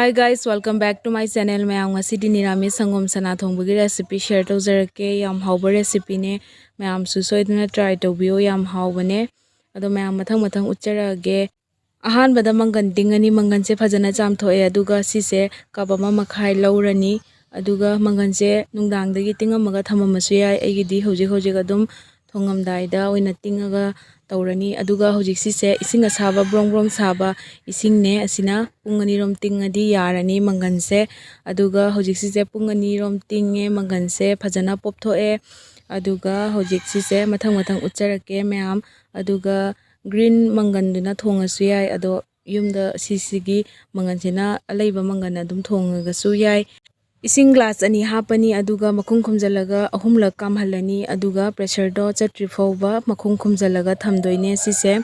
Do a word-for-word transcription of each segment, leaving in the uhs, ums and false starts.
Hi guys, welcome back to my channel. ꯃꯌꯥꯝ, ꯉꯁꯤꯗꯤ ꯅꯤꯔꯥꯃꯤꯁ ꯁꯪꯒꯣꯝ ꯁꯅꯥ ꯊꯣꯡꯕꯒꯤ recipe share ꯇꯧꯖꯔꯛꯀꯦ꯫ ꯌꯥꯝ ꯍꯥꯎꯕ recipeꯅꯦ꯫ ꯃꯌꯥꯝꯁꯨ ꯁꯣꯏꯗꯅ try ꯇꯧꯕꯤꯌꯨ, ꯌꯥꯝ ꯍꯥꯎꯕꯅꯦ꯫ ꯑꯗꯣ ꯃꯌꯥꯝ, ꯃꯊꯪ ꯃꯊꯪ ꯎꯠꯆꯔꯛꯑꯒꯦ꯫ ꯑꯍꯥꯟꯕꯗ ꯃꯪꯒꯟ ꯇꯤꯡꯉꯅꯤ꯫ ꯃꯪꯒꯟꯁꯦ ꯐꯖꯅ ꯆꯥꯝꯊꯣꯛꯑꯦ, ꯑꯗꯨꯒ ꯁꯤꯁꯦ cup ꯑꯃ ꯃꯈꯥꯏ ꯂꯧꯔꯅꯤ꯫ ꯑꯗꯨꯒ ꯃꯪꯒꯟꯁꯦ ꯅꯨꯡꯗꯥꯡꯗꯒꯤ ꯇꯤꯡꯉꯝꯃꯒ ꯊꯝꯃꯝꯃꯁꯨ ꯌꯥꯏ꯫ ꯑꯩꯒꯤꯗꯤ ꯍꯧꯖꯤꯛ ꯍꯧꯖꯤꯛ ꯑꯗꯨꯝ ꯊꯣꯡꯉꯝꯗꯥꯏꯗ ꯑꯣꯏꯅ ꯇꯤꯡꯉꯒ ꯇꯧꯔꯅꯤ꯫ ꯑꯗꯨꯒ ꯍꯧꯖꯤꯛ ꯁꯤꯁꯦ ꯏꯁꯤꯡ ꯑꯁꯥꯕ ꯕ꯭ꯔꯣꯡ ꯕ꯭ꯔꯣꯡ ꯁꯥꯕ ꯏꯁꯤꯡꯅꯦ, ꯑꯁꯤꯅ ꯄꯨꯡ ꯑꯅꯤꯔꯣꯝ ꯇꯤꯡꯉꯗꯤ ꯌꯥꯔꯅꯤ ꯃꯪꯒꯟꯁꯦ꯫ ꯑꯗꯨꯒ ꯍꯧꯖꯤꯛ ꯁꯤꯁꯦ ꯄꯨꯡ ꯑꯅꯤꯔꯣꯝ ꯇꯤꯡꯉꯦ, ꯃꯪꯒꯟꯁꯦ ꯐꯖꯅ ꯄꯣꯞꯊꯣꯛꯑꯦ꯫ ꯑꯗꯨꯒ ꯍꯧꯖꯤꯛ ꯁꯤꯁꯦ ꯃꯊꯪ ꯃꯊꯪ ꯎꯠꯆꯔꯛꯀꯦ ꯃꯌꯥꯝ꯫ ꯑꯗꯨꯒ green ꯃꯪꯒꯟꯗꯨꯅ ꯊꯣꯡꯉꯁꯨ ꯌꯥꯏ, ꯑꯗꯣ ꯌꯨꯝꯗ ꯁꯤꯁꯤꯒꯤ ꯃꯪꯒꯟꯁꯤꯅ ꯑꯂꯩꯕ ꯃꯪꯒꯟ ꯑꯗꯨꯝ ꯊꯣꯡꯉꯒꯁꯨ ꯌꯥꯏ꯫ ꯏꯁꯤꯡ glass ꯑꯅꯤ ꯍꯥꯞꯄꯅꯤ, ꯑꯗꯨꯒ ꯃꯈꯨꯝ ꯈꯨꯝꯖꯤꯜꯂꯒ ꯑꯍꯨꯝꯂꯛ ꯀꯥꯝꯍꯜꯂꯅꯤ, ꯑꯗꯨꯒ pressureꯗꯣ ꯆꯠꯇ꯭ꯔꯤ ꯐꯥꯎꯕ ꯃꯈꯨꯝ ꯈꯨꯝꯖꯤꯜꯂꯒ ꯊꯝꯗꯣꯏꯅꯦ ꯁꯤꯁꯦ꯫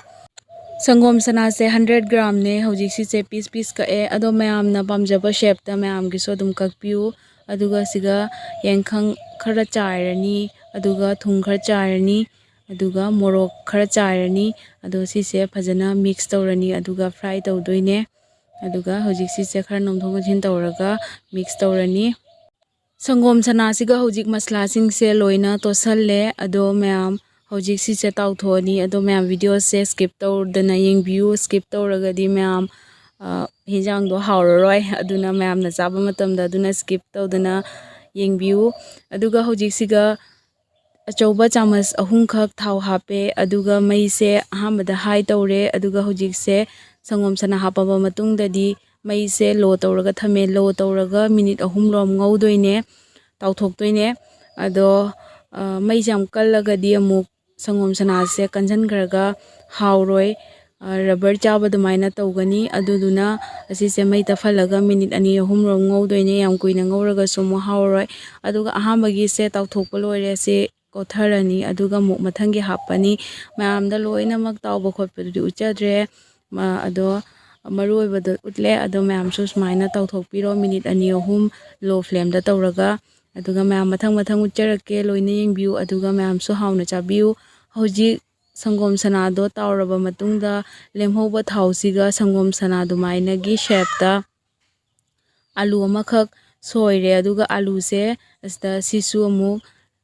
ꯁꯪꯒꯣꯝ ꯁꯅꯥꯁꯦ hundred gramꯅꯦ꯫ ꯍꯧꯖꯤꯛ ꯁꯤꯁꯦ piece piece ꯀꯛꯑꯦ, ꯑꯗꯣ ꯃꯌꯥꯝꯅ ꯄꯥꯝꯖꯕ shapeꯇ ꯃꯌꯥꯝꯒꯤꯁꯨ ꯑꯗꯨꯝ ꯀꯛꯄꯤꯌꯨ꯫ ꯑꯗꯨꯒ ꯁꯤꯒ ꯌꯦꯡꯈꯪ ꯈꯔ ꯆꯥꯏꯔꯅꯤ, ꯑꯗꯨꯒ ꯊꯨꯝ ꯈꯔ ꯆꯥꯏꯔꯅꯤ, ꯑꯗꯨꯒ ꯃꯣꯔꯣꯛ ꯈꯔ ꯆꯥꯏꯔꯅꯤ꯫ ꯑꯗꯣ ꯁꯤꯁꯦ ꯐꯖꯅ mix ꯇꯧꯔꯅꯤ, ꯑꯗꯨꯒ fry ꯇꯧꯗꯣꯏꯅꯦ꯫ ꯑꯗꯨꯒ ꯍꯧꯖꯤꯛ ꯁꯤꯁꯦ ꯈꯔ ꯅꯣꯝꯊꯣꯛ ꯅꯣꯝꯁꯤꯟ ꯇꯧꯔꯒ mix ꯇꯧꯔꯅꯤ꯫ ꯁꯪꯒꯣꯝ ꯁꯅꯥꯁꯤꯒ ꯍꯧꯖꯤꯛ ꯃꯁꯂꯥꯁꯤꯡꯁꯦ ꯂꯣꯏꯅ ꯇꯣꯠꯁꯜꯂꯦ꯫ ꯑꯗꯣ ꯃꯌꯥꯝ, ꯍꯧꯖꯤꯛ ꯁꯤꯁꯦ ꯇꯥꯎꯊꯣꯛꯑꯅꯤ꯫ ꯑꯗꯣ ꯃꯌꯥꯝ, videoꯁꯦ skip ꯇꯧꯗꯅ ꯌꯦꯡꯕꯤꯌꯨ꯫ Skip ꯇꯧꯔꯒꯗꯤ ꯃꯌꯥꯝ, ꯑ, ꯍꯤꯟꯖꯥꯡꯗꯣ ꯍꯥꯎꯔꯔꯣꯏ꯫ ꯑꯗꯨꯅ ꯃꯌꯥꯝꯅ ꯆꯥꯕ ꯃꯇꯝꯗ ꯑꯗꯨꯅ skip ꯇꯧꯗꯅ ꯌꯦꯡꯕꯤꯌꯨ꯫ ꯑꯗꯨꯒ ꯍꯧꯖꯤꯛꯁꯤꯒ ꯑꯆꯧꯕ ꯆꯥꯃꯁ ꯑꯍꯨꯝꯈꯛ ꯊꯥꯎ ꯍꯥꯞꯄꯦ꯫ ꯑꯗꯨꯒ ꯃꯩꯁꯦ ꯑꯍꯥꯟꯕꯗ high ꯇꯧꯔꯦ꯫ ꯑꯗꯨꯒ ꯍꯧꯖꯤꯛꯁꯦ ꯁꯪꯒꯣꯝ ꯁꯅꯥ ꯍꯥꯞꯄꯕ ꯃꯇꯨꯡꯗꯗꯤ ꯃꯩꯁꯦ low ꯇꯧꯔꯒ ꯊꯝꯃꯦ꯫ Low ꯇꯧꯔꯒ minute ꯑꯍꯨꯝ ꯔꯣꯝ ꯉꯧꯗꯣꯏꯅꯦ, ꯇꯥꯎꯊꯣꯛꯇꯣꯏꯅꯦ꯫ ꯑꯗꯣ, ꯑ, ꯃꯩꯁꯦ ꯌꯥꯝ ꯀꯜꯂꯒꯗꯤ ꯑꯃꯨꯛ ꯁꯪꯒꯣꯝ ꯁꯅꯥꯁꯦ ꯀꯟꯁꯤꯟꯈ꯭ꯔꯒ ꯍꯥꯎꯔꯣꯏ꯫ ꯑ, rubber ꯆꯥꯕ ꯑꯗꯨꯃꯥꯏꯅ ꯇꯧꯒꯅꯤ꯫ ꯑꯗꯨꯗꯨꯅ ꯑꯁꯤꯁꯦ ꯃꯩ ꯇꯞꯍꯜꯂꯒ minute ꯑꯅꯤ ꯑꯍꯨꯝ ꯔꯣꯝ ꯉꯧꯗꯣꯏꯅꯦ꯫ ꯌꯥꯝ ꯀꯨꯏꯅ ꯉꯧꯔꯒꯁꯨ ꯑꯃꯨꯛ ꯍꯥꯎꯔꯣꯏ꯫ ꯑꯗꯨꯒ ꯑꯍꯥꯟꯕꯒꯤꯁꯦ ꯇꯥꯎꯊꯣꯛꯄ ꯂꯣꯏꯔꯦ꯫ ꯑꯁꯤ ꯀꯣꯠꯊꯔꯅꯤ꯫ ꯑꯗꯨꯒ ꯑꯃꯨꯛ ꯃꯊꯪꯒꯤ ꯍꯥꯞꯄꯅꯤ꯫ ꯃꯌꯥꯝꯗ ꯂꯣꯏꯅꯃꯛ ꯇꯥꯎꯕ ꯈꯣꯠꯄꯗꯨꯗꯤ ꯎꯠꯆꯗ꯭ꯔꯦ꯫ ꯃ-, ꯑꯗꯣ ꯃꯔꯨ ꯑꯣꯏꯕꯗꯣ ꯎꯠꯂꯦ꯫ ꯑꯗꯣ ꯃꯌꯥꯝꯁꯨ ꯁꯨꯃꯥꯏꯅ ꯇꯧꯊꯣꯛꯄꯤꯔꯣ, minute ꯑꯅꯤ ꯑꯍꯨꯝ low flameꯗ ꯇꯧꯔꯒ꯫ ꯑꯗꯨꯒ ꯃꯌꯥꯝ, ꯃꯊꯪ ꯃꯊꯪ ꯎꯠꯆꯔꯛꯀꯦ, ꯂꯣꯏꯅ ꯌꯦꯡꯕꯤꯌꯨ꯫ ꯑꯗꯨꯒ ꯃꯌꯥꯝꯁꯨ ꯍꯥꯎꯅ ꯆꯥꯕꯤꯌꯨ꯫ ꯍꯧꯖꯤꯛ ꯁꯪꯒꯣꯝ ꯁꯅꯥꯗꯣ ꯇꯥꯎꯔꯕ ꯃꯇꯨꯡꯗ ꯂꯦꯝꯍꯧꯕ ꯊꯥꯎꯁꯤꯒ ꯁꯪꯒꯣꯝ ꯁꯅꯥ ꯑꯗꯨꯃꯥꯏꯅꯒꯤ shapeꯇ ꯑꯥꯂꯨ ꯑꯃꯈꯛ ꯁꯣꯏꯔꯦ꯫ ꯑꯗꯨꯒ ꯑꯥꯂꯨꯁꯦ ꯑꯁꯤꯗ ꯁꯤꯁꯨ ꯑꯃꯨꯛ,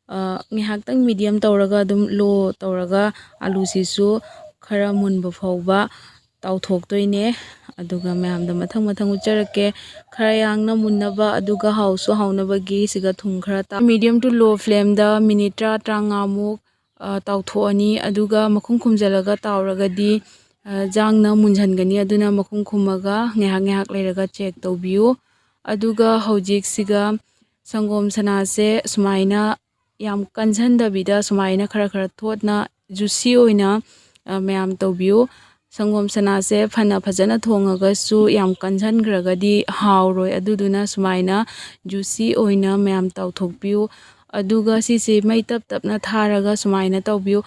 ꯑ, ꯉꯥꯏꯍꯥꯛꯇꯪ medium ꯇꯧꯔꯒ, ꯑꯗꯨꯝ low ꯇꯧꯔꯒ, ꯑꯥꯂꯨꯁꯤꯁꯨ ꯈꯔ ꯃꯨꯟꯕ ꯐꯥꯎꯕ ꯇꯥꯎꯊꯣꯛꯇꯣꯏꯅꯦ꯫ ꯑꯗꯨꯒ ꯃꯌꯥꯝꯗ ꯃꯊꯪ ꯃꯊꯪ ꯎꯠꯆꯔꯛꯀꯦ꯫ ꯈꯔ ꯌꯥꯡꯅ ꯃꯨꯟꯅꯕ, ꯑꯗꯨꯒ ꯍꯥꯎꯁꯨ ꯍꯥꯎꯅꯕꯒꯤ ꯁꯤꯒ ꯊꯨꯝ ꯈꯔ ꯇꯥ-, medium to low flameꯗ minute ꯇꯔꯥ, ꯇꯔꯥꯃꯉꯥꯃꯨꯛ, ꯑ, ꯇꯥꯎꯊꯣꯛꯑꯅꯤ꯫ ꯑꯗꯨꯒ ꯃꯈꯨꯝ ꯈꯨꯝꯖꯤꯜꯂꯒ ꯇꯥꯎꯔꯒꯗꯤ, ꯑ, ꯌꯥꯡꯅ ꯃꯨꯟꯖꯟꯒꯅꯤ꯫ ꯑꯗꯨꯅ ꯃꯈꯨꯝ ꯈꯨꯝꯃꯒ ꯉꯥꯏꯍꯥꯛ ꯉꯥꯏꯍꯥꯛ ꯂꯩꯔꯒ check ꯇꯧꯕꯤꯌꯨ꯫ ꯑꯗꯨꯒ ꯍꯧꯖꯤꯛꯁꯤꯒ ꯁꯪꯒꯣꯝ ꯁꯅꯥꯁꯦ ꯁꯨꯃꯥꯏꯅ ꯌꯥꯝ ꯀꯟꯁꯤꯟꯗꯕꯤꯗ ꯁꯨꯃꯥꯏꯅ ꯈꯔ ꯈꯔ ꯊꯣꯠꯅ juicy ꯑꯣꯏꯅ, ꯑ, ꯃꯌꯥꯝ ꯇꯧꯕꯤꯌꯨ꯫ ꯁꯪꯒꯣꯝ ꯁꯅꯥꯁꯦ ꯐꯅ ꯐꯖꯅ ꯊꯣꯡꯉꯒꯁꯨ ꯌꯥꯝ ꯀꯟꯁꯤꯟꯈ꯭ꯔꯒꯗꯤ ꯍꯥꯎꯔꯣꯏ꯫ ꯑꯗꯨꯗꯨꯅ ꯁꯨꯃꯥꯏꯅ juicy ꯑꯣꯏꯅ ꯃꯌꯥꯝ ꯇꯥꯎꯊꯣꯛꯄꯤꯌꯨ꯫ ꯑꯗꯨꯒ ꯁꯤꯁꯦ ꯃꯩ ꯇꯞ ꯇꯞꯅ ꯊꯥꯔꯒ ꯁꯨꯃꯥꯏꯅ ꯇꯧꯕꯤꯌꯨ꯫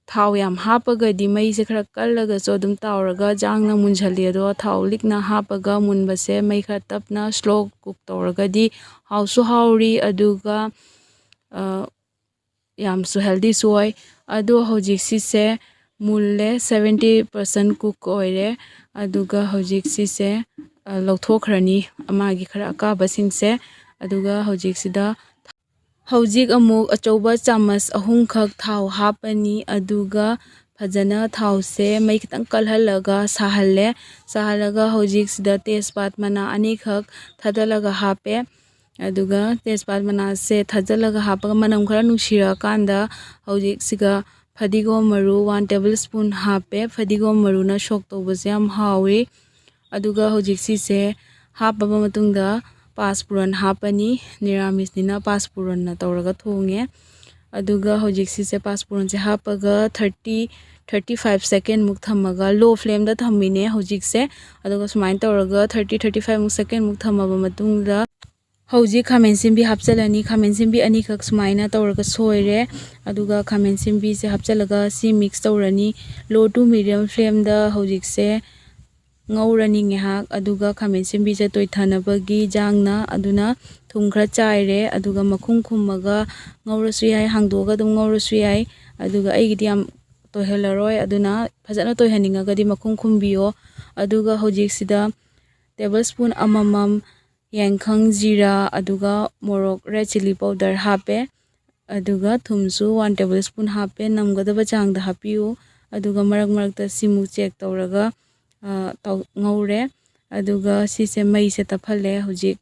ꯊꯥꯎ ꯌꯥꯝ ꯍꯥꯞꯄꯒꯗꯤ ꯃꯩꯁꯦ ꯈꯔ ꯀꯜꯂꯒꯁꯨ ꯑꯗꯨꯝ ꯇꯥꯎꯔꯒ ꯌꯥꯡꯅ ꯃꯨꯟꯁꯜꯂꯤ꯫ ꯑꯗꯣ ꯊꯥꯎ ꯂꯤꯛꯅ ꯍꯥꯞꯄꯒ ꯃꯨꯟꯕꯁꯦ ꯃꯩ ꯈꯔ ꯇꯞꯅ slow cook ꯇꯧꯔꯒꯗꯤ ꯍꯥꯎꯁꯨ ꯍꯥꯎꯔꯤ, ꯑꯗꯨꯒ, ꯑ, ꯌꯥꯝꯁꯨ healthyꯁꯨ ꯑꯣꯏ꯫ ꯑꯗꯣ ꯍꯧꯖꯤꯛ ꯁꯤꯁꯦ ꯃꯨꯜꯂꯦ, seventy percent cook ꯑꯣꯏꯔꯦ꯫ ꯑꯗꯨꯒ ꯍꯧꯖꯤꯛ ꯁꯤꯁꯦ, ꯑ, ꯂꯧꯊꯣꯛꯈ꯭ꯔꯅꯤ, ꯃꯥꯒꯤ ꯈꯔ ꯑꯀꯥꯕꯁꯤꯡꯁꯦ꯫ ꯑꯗꯨꯒ ꯍꯧꯖꯤꯛꯁꯤꯗ ꯍꯧꯖꯤꯛ ꯑꯃꯨꯛ ꯑꯆꯧꯕ ꯆꯥꯃꯁ ꯑꯍꯨꯝꯈꯛ ꯊꯥꯎ ꯍꯥꯞꯄꯅꯤ꯫ ꯑꯗꯨꯒ ꯐꯖꯅ ꯊꯥꯎꯁꯦ ꯃꯩ ꯈꯤꯇꯪ ꯀꯜꯍꯜꯂꯒ ꯁꯥꯍꯜꯂꯦ꯫ ꯁꯥꯍꯜꯂꯒ ꯍꯧꯖꯤꯛꯁꯤꯗ ꯇꯦꯖꯄꯥꯠ ꯃꯅꯥ ꯑꯅꯤꯈꯛ ꯊꯥꯗꯠꯂꯒ ꯍꯥꯞꯄꯦ꯫ ꯑꯗꯨꯒ ꯇꯦꯖꯄꯥꯠ ꯃꯅꯥꯁꯦ ꯊꯥꯗꯠꯂꯒ ꯍꯥꯞꯄꯒ ꯃꯅꯝ ꯈꯔ ꯅꯨꯡꯁꯤꯔꯛꯑꯀꯥꯟꯗ ꯍꯧꯖꯤꯛꯁꯤꯒ ꯐꯗꯤꯒꯣꯝ ꯃꯔꯨ one tablespoon ꯍꯥꯞꯄꯦ꯫ ꯐꯗꯤꯒꯣꯝ ꯃꯔꯨꯅ ꯁꯣꯛ ꯇꯧꯕꯁꯦ ꯌꯥꯝ ꯍꯥꯎꯋꯤ꯫ ꯑꯗꯨꯒ ꯍꯧꯖꯤꯛ ꯁꯤꯁꯦ ꯍꯥꯞꯄꯕ ꯃꯇꯨꯡꯗ ꯄꯥꯁꯄꯨꯔꯟ ꯍꯥꯞꯄꯅꯤ꯫ ꯅꯤꯔꯥꯃꯤꯁꯅꯤꯅ ꯄꯥꯁꯄꯨꯔꯟꯅ ꯇꯧꯔꯒ ꯊꯣꯡꯉꯦ꯫ ꯑꯗꯨꯒ ꯍꯧꯖꯤꯛ ꯁꯤꯁꯦ ꯄꯥꯁꯄꯨꯔꯟꯁꯦ ꯍꯥꯞꯄꯒ thirty, thirty five second ꯃꯨꯛ ꯊꯝꯃꯒ, low flameꯗ ꯊꯝꯃꯤꯅꯦ ꯍꯧꯖꯤꯛꯁꯦ꯫ ꯑꯗꯨꯒ ꯁꯨꯃꯥꯏꯅ ꯇꯧꯔꯒ thirty, thirty five ꯃꯨꯛ second ꯃꯨꯛ ꯊꯝꯃꯕ ꯃꯇꯨꯡꯗ ꯍꯧꯖꯤꯛ ꯈꯥꯃꯦꯟ ꯑꯁꯤꯟꯕꯤ ꯍꯥꯞꯆꯤꯜꯂꯅꯤ꯫ ꯈꯥꯃꯦꯟ ꯑꯁꯤꯟꯕꯤ ꯑꯅꯤꯈꯛ ꯁꯨꯃꯥꯏꯅ ꯇꯧꯔꯒ ꯁꯣꯏꯔꯦ꯫ ꯑꯗꯨꯒ ꯈꯥꯃꯦꯟ ꯑꯁꯤꯟꯕꯤꯁꯦ ꯍꯥꯞꯆꯤꯜꯂꯒ ꯁꯤ mix ꯇꯧꯔꯅꯤ꯫ Low to medium flameꯗ ꯍꯧꯖꯤꯛꯁꯦ ꯉꯧꯔꯅꯤ ꯉꯥꯏꯍꯥꯛ꯫ ꯑꯗꯨꯒ ꯈꯥꯃꯦꯟ ꯑꯁꯤꯟꯕꯤꯁꯦ ꯇꯣꯏꯊꯅꯕꯒꯤ ꯌꯥꯡꯅ, ꯑꯗꯨꯅ ꯊꯨꯝ ꯈꯔ ꯆꯥꯏꯔꯦ꯫ ꯑꯗꯨꯒ ꯃꯈꯨꯝ ꯈꯨꯝꯃꯒ ꯉꯧꯔꯁꯨ ꯌꯥꯏ, ꯍꯥꯡꯗꯣꯛꯑꯒ ꯑꯗꯨꯝ ꯉꯧꯔꯁꯨ ꯌꯥꯏ꯫ ꯑꯗꯨꯒ ꯑꯩꯒꯤꯗꯤ ꯌꯥꯝ ꯇꯣꯏꯍꯜꯂꯔꯣꯏ, ꯑꯗꯨꯅ ꯐꯖꯅ ꯇꯣꯏꯍꯟꯅꯤꯡꯉꯒꯗꯤ ꯃꯈꯨꯝ ꯈꯨꯝꯕꯤꯌꯣ꯫ ꯑꯗꯨꯒ ꯍꯧꯖꯤꯛꯁꯤꯗ ꯇꯦꯕꯜ ꯁ꯭ꯄꯨꯟ ꯑꯃꯃꯝ ꯌꯥꯏꯈꯪ ꯖꯤꯔꯥ, ꯑꯗꯨꯒ ꯃꯣꯔꯣꯛ ꯔꯦꯗ ꯆꯤꯂꯤ ꯄꯥꯎꯗꯔ ꯍꯥꯞꯄꯦ, ꯑꯗꯨꯒ ꯊꯨꯝꯁꯨ ꯋꯥꯟ ꯇꯦꯕꯜ ꯁ꯭ꯄꯨꯟ ꯍꯥꯞꯄꯦ꯫ ꯅꯝꯒꯗꯕ ꯆꯥꯡꯗ ꯍꯥꯞꯄꯤꯌꯨ꯫ ꯑꯗꯨꯒ ꯃꯔꯛ ꯃꯔꯛꯇ ꯁꯤꯃꯨꯛ ꯆꯦꯛ ꯇꯧꯔꯒ, ꯑ, ꯇꯧ-, ꯉꯧꯔꯦ꯫ ꯑꯗꯨꯒ ꯁꯤꯁꯦ ꯃꯩꯁꯦ ꯇꯞꯍꯜꯂꯦ ꯍꯧꯖꯤꯛ꯫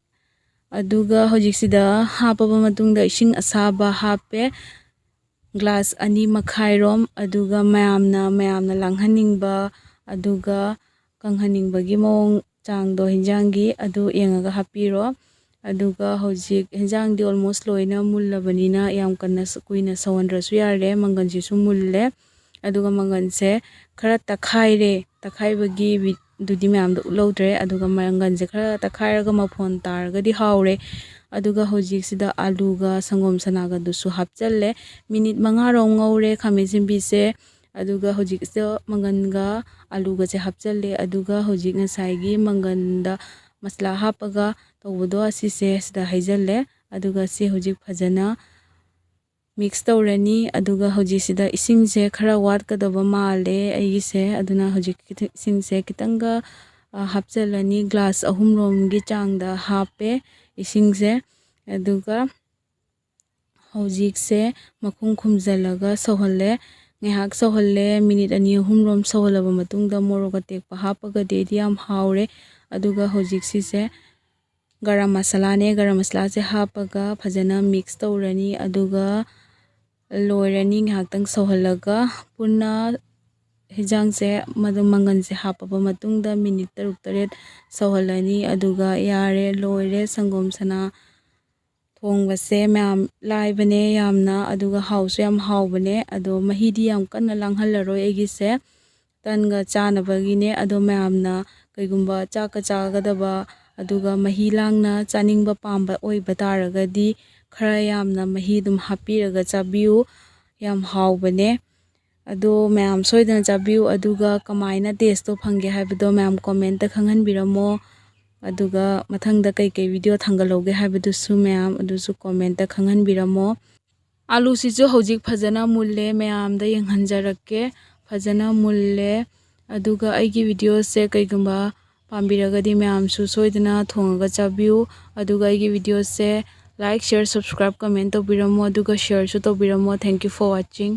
ꯑꯗꯨꯒ ꯍꯧꯖꯤꯛꯁꯤꯗ ꯍꯥꯞꯄꯕ ꯃꯇꯨꯡꯗ ꯏꯁꯤꯡ ꯑꯁꯥꯕ ꯍꯥꯞꯄꯦ, ꯒ꯭ꯂꯥꯁ ꯑꯅꯤ ꯃꯈꯥꯏꯔꯣꯝ꯫ ꯑꯗꯨꯒ ꯃꯌꯥꯝꯅ, ꯃꯌꯥꯝꯅ ꯂꯥꯡꯍꯟꯅꯤꯡꯕ, ꯑꯗꯨꯒ ꯀꯪꯍꯟꯅꯤꯡꯕꯒꯤ ꯃꯑꯣꯡ ꯆꯥꯡꯗꯣ ꯍꯤꯟꯖꯥꯡꯒꯤ, ꯑꯗꯨ ꯌꯦꯡꯉꯒ ꯍꯥꯞꯄꯤꯔꯣ꯫ ꯑꯗꯨꯒ ꯍꯧꯖꯤꯛ ꯍꯤꯟꯖꯥꯡꯗꯤ almost ꯂꯣꯏꯅ ꯃꯨꯜꯂꯕꯅꯤꯅ ꯌꯥꯝ ꯀꯟꯅ ꯁ-, ꯀꯨꯏꯅ ꯁꯧꯍꯟꯗ꯭ꯔꯁꯨ ꯌꯥꯔꯦ꯫ ꯃꯪꯒꯟꯁꯤꯁꯨ ꯃꯨꯜꯂꯦ꯫ ꯑꯗꯨꯒ ꯃꯪꯒꯟꯁꯦ ꯈꯔ ꯇꯛꯈꯥꯏꯔꯦ꯫ ꯇꯛꯈꯥꯏꯕꯒꯤ ꯚꯤ-, ꯗꯨꯗꯤ ꯃꯌꯥꯝꯗ ꯎꯠꯍꯧꯗ꯭ꯔꯦ꯫ ꯑꯗꯨꯒ ꯃꯪꯒꯟꯁꯦ ꯈꯔ ꯇꯛꯈꯥꯏꯔꯒ ꯃꯐꯣꯟ ꯇꯥꯔꯒꯗꯤ ꯍꯥꯎꯔꯦ꯫ ꯑꯗꯨꯒ ꯍꯧꯖꯤꯛꯁꯤꯗ ꯑꯂꯨꯒ ꯁꯪꯒꯣꯝ ꯁꯅꯥꯒꯗꯨꯁꯨ ꯍꯥꯞꯆꯜꯂꯦ꯫ ꯃꯤꯅꯤꯠ ꯃꯉꯥꯔꯣꯝ ꯉꯧꯔꯦ ꯈꯥꯃꯦꯟ ꯑꯁꯤꯟꯕꯤꯁꯦ꯫ ꯑꯗꯨꯒ ꯍꯧꯖꯤꯛꯁꯤꯗ ꯃꯪꯒꯟꯒ ꯑꯂꯨꯒꯁꯦ ꯍꯥꯞꯆꯜꯂꯦ꯫ ꯑꯗꯨꯒ ꯍꯧꯖꯤꯛ ꯉꯁꯥꯏꯒꯤ ꯃꯪꯒꯟꯗ ꯃꯁꯂꯥ ꯍꯥꯞꯄꯒ ꯇꯧꯕꯗꯣ ꯑꯁꯤꯁꯦ ꯁꯤꯗ ꯍꯩꯖꯜꯂꯦ꯫ ꯑꯗꯨꯒ ꯁꯤ ꯍꯧꯖꯤꯛ ꯐꯖꯅ ꯃꯤꯛꯁ ꯇꯧꯔꯅꯤ꯫ ꯑꯗꯨꯒ ꯍꯧꯖꯤꯛꯁꯤꯗ ꯏꯁꯤꯡꯁꯦ ꯈꯔ ꯋꯥꯠꯀꯗꯕ ꯃꯥꯜꯂꯦ ꯑꯩꯒꯤꯁꯦ꯫ ꯑꯗꯨꯅ ꯍꯧꯖꯤꯛ ꯈꯤꯇ-, ꯏꯁꯤꯡꯁꯦ ꯈꯤꯇꯪꯒ, ꯑ, ꯍꯥꯞꯆꯜꯂꯅꯤ꯫ ꯒ꯭ꯂꯥꯁ ꯑꯍꯨꯝꯔꯣꯝꯒꯤ ꯆꯥꯡꯗ ꯍꯥꯞꯄꯦ ꯏꯁꯤꯡꯁꯦ꯫ ꯑꯗꯨꯒ ꯍꯧꯖꯤꯛꯁꯦ ꯃꯈꯨꯝ ꯈꯨꯝꯖꯤꯜꯂꯒ ꯁꯧꯍꯜꯂꯦ꯫ ꯉꯥꯏꯍꯥꯛ ꯁꯧꯍꯜꯂꯦ, ꯃꯤꯅꯤꯠ ꯑꯅꯤ ꯑꯍꯨꯝꯔꯣꯝ ꯁꯧꯍꯜꯂꯕ ꯃꯇꯨꯡꯗ ꯃꯣꯔꯣꯛ ꯑꯇꯦꯛꯄ ꯍꯥꯞꯄꯒꯗꯤ ꯑꯩꯗꯤ ꯌꯥꯝ ꯍꯥꯎꯔꯦ꯫ ꯑꯗꯨꯒ ꯍꯧꯖꯤꯛ ꯁꯤꯁꯦ ꯒꯔꯝ ꯃꯁꯥꯂꯥꯅꯦ, ꯒꯔꯝ ꯃꯁꯥꯂꯥꯁꯦ ꯍꯥꯞꯄꯒ ꯐꯖꯅ ꯃꯤꯛꯁ ꯇꯧꯔꯅꯤ꯫ ꯑꯗꯨꯒ ꯂꯣꯏꯔꯅꯤ, ꯉꯥꯏꯍꯥꯛꯇꯪ ꯁꯧꯍꯜꯂꯒ ꯄꯨꯟꯅ ꯍꯤꯟꯖꯥꯡꯁꯦ, ꯃꯗꯨ ꯃꯪꯒꯟꯁꯦ ꯍꯥꯞꯄꯕ ꯃꯇꯨꯡꯗ ꯃꯤꯅꯤꯠ ꯇꯔꯨꯛ ꯇꯔꯦꯠ ꯁꯧꯍꯜꯂꯅꯤ꯫ ꯑꯗꯨꯒ ꯌꯥꯔꯦ, ꯂꯣꯏꯔꯦ ꯁꯪꯒꯣꯝ ꯁꯅꯥ ꯊꯣꯡꯕꯁꯦ꯫ ꯃꯌꯥꯝ ꯂꯥꯏꯕꯅꯦ ꯌꯥꯝꯅ, ꯑꯗꯨꯒ ꯍꯥꯎꯁꯨ ꯌꯥꯝ ꯍꯥꯎꯕꯅꯦ꯫ ꯑꯗꯣ ꯃꯍꯤꯗꯤ ꯌꯥꯝ ꯀꯟꯅ ꯂꯥꯡꯍꯜꯂꯔꯣꯏ ꯑꯩꯒꯤꯁꯦ, ꯇꯟꯒ ꯆꯥꯅꯕꯒꯤꯅꯦ꯫ ꯑꯗꯣ ꯃꯌꯥꯝꯅ ꯀꯩꯒꯨꯝꯕ ꯆꯥꯛꯀ ꯆꯥꯒꯗꯕ, ꯑꯗꯨꯒ ꯃꯍꯤ ꯂꯥꯡꯅ ꯆꯥꯅꯤꯡꯕ ꯄꯥꯝꯕ ꯑꯣꯏꯕ ꯇꯥꯔꯒꯗꯤ ꯈꯔ ꯌꯥꯝꯅ ꯃꯍꯤ ꯑꯗꯨꯝ ꯍꯥꯞꯄꯤꯔꯒ ꯆꯥꯕꯤꯌꯨ, ꯌꯥꯝ ꯍꯥꯎꯕꯅꯦ꯫ ꯑꯗꯣ ꯃꯌꯥꯝ ꯁꯣꯏꯗꯅ ꯆꯥꯕꯤꯌꯨ, ꯑꯗꯨꯒ ꯀꯃꯥꯏꯅ ꯇꯦꯁꯇꯣ ꯐꯪꯒꯦ ꯍꯥꯏꯕꯗꯣ ꯃꯌꯥꯝ ꯀꯣꯃꯦꯟꯇ ꯈꯪꯍꯟꯕꯤꯔꯝꯃꯣ꯫ ꯑꯗꯨꯒ ꯃꯊꯪꯗ ꯀꯩꯀꯩ ꯚꯤꯗꯤꯑꯣ ꯊꯥꯡꯒꯠꯍꯧꯒꯦ ꯍꯥꯏꯕꯗꯨꯁꯨ ꯃꯌꯥꯝ ꯑꯗꯨꯁꯨ ꯀꯣꯃꯦꯟꯇ ꯈꯪꯍꯟꯕꯤꯔꯝꯃꯣ꯫ ꯑꯥꯂꯨꯁꯤꯁꯨ ꯍꯧꯖꯤꯛ ꯐꯖꯅ ꯃꯨꯜꯂꯦ, ꯃꯌꯥꯝꯗ ꯌꯦꯡꯍꯟꯖꯔꯛꯀꯦ꯫ ꯐꯖꯅ ꯃꯨꯜꯂꯦ꯫ ꯑꯗꯨꯒ ꯑꯩꯒꯤ ꯚꯤꯗꯤꯑꯣꯁꯦ ꯀꯩꯒꯨꯝꯕ ꯄꯥꯝꯕꯤꯔꯒꯗꯤ ꯃꯌꯥꯝꯁꯨ ꯁꯣꯏꯗꯅ ꯊꯣꯡꯉꯒ ꯆꯥꯕꯤꯌꯨ꯫ ꯑꯗꯨꯒ ꯑꯩꯒꯤ videoꯁꯦ like, share, subscribe, comment ꯇꯧꯕꯤꯔꯝꯃꯣ, ꯑꯗꯨꯒ shareꯁꯨ ꯇꯧꯕꯤꯔꯝꯃꯣ꯫ Thank you for watching.